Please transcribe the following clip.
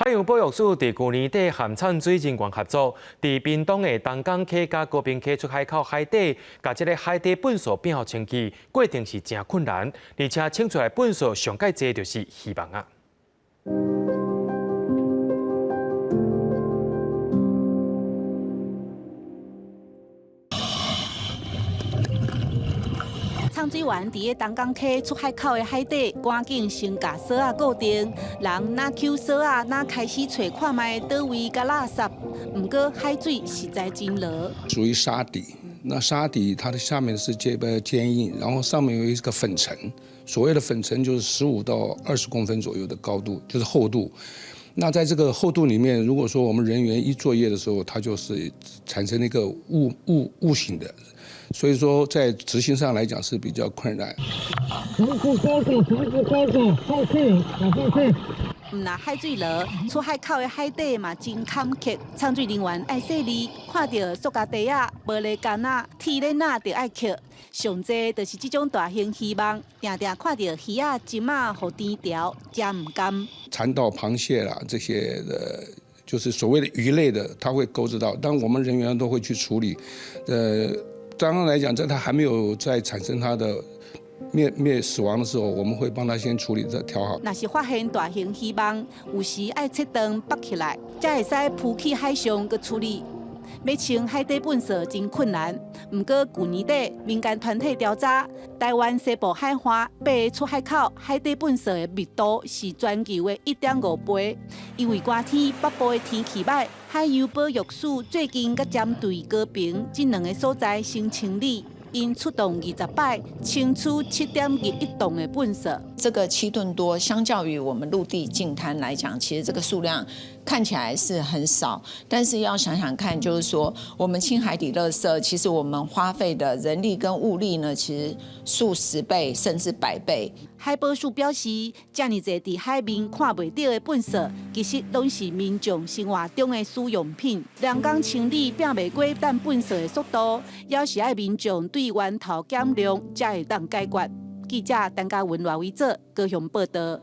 海洋保育署佇舊年底和產水人員合作，佇屏東的東港溪佮高屏溪出海口海底，共這个海底糞埽變予清氣，過程是誠困難，而且清出來糞埽上蓋濟就是魚網仔。泅水員佇个東港溪出海口的海底，趕緊先共索仔固定。人若抾索仔，若開始揣看覓佗位佮垃圾。毋過海水實在真濁。屬於沙底，那沙底它的下面是這個堅硬，然後上面有一個粉塵。所謂的粉塵就是15到20公分左右的高度，就是厚度。那在這個厚度裡面，如果說我們人員一作業的時候，它就是產生一個霧霧霧形的。所以說，在執行上來講是比較困難。毋但海水濁，出海口的海底嘛真坎坷，泅水人員愛細膩，看著塑膠袋仔、玻璃罐仔、鐵鏈仔就愛抾。上濟就是這種大型漁網，定定看著魚仔、針仔予甜牢，誠毋甘。纏到螃蟹啦，這些的，就是所謂的魚類的，它會勾著到，但我們人員都會去處理。剛剛來講，在它還沒有在產生它的滅滅死亡的時候，我們會幫它先處理，再調好。若是發現大型漁網，有時愛切斷縛起來，才會使浮去海上閣處理。欲清海底糞埽真困難。毋過舊年底，民間團體調查，台灣西部海岸八个出海口海底糞埽的密度是全球的1.5倍。因為寒天北部的天氣䆀，海洋保育署最近閣針對高屏這兩个所在先清理，𪜶出動20擺清除7.21噸的糞埽。這個7噸多，相較於我們陸地淨灘來講，其實這個數量看起來是很少，但是要想想看，就是說我們清海底垃圾，其實我們花費的人力跟物力呢，其實數十倍甚至百倍。海保署表示，遮爾濟佇海面看袂著的糞埽，其實攏是民眾生活中的使用品。人工清理拚袂過等糞埽的速度，猶是愛民眾對源頭減量，才會當解決。記者陳嘉文、賴維哲高雄報導。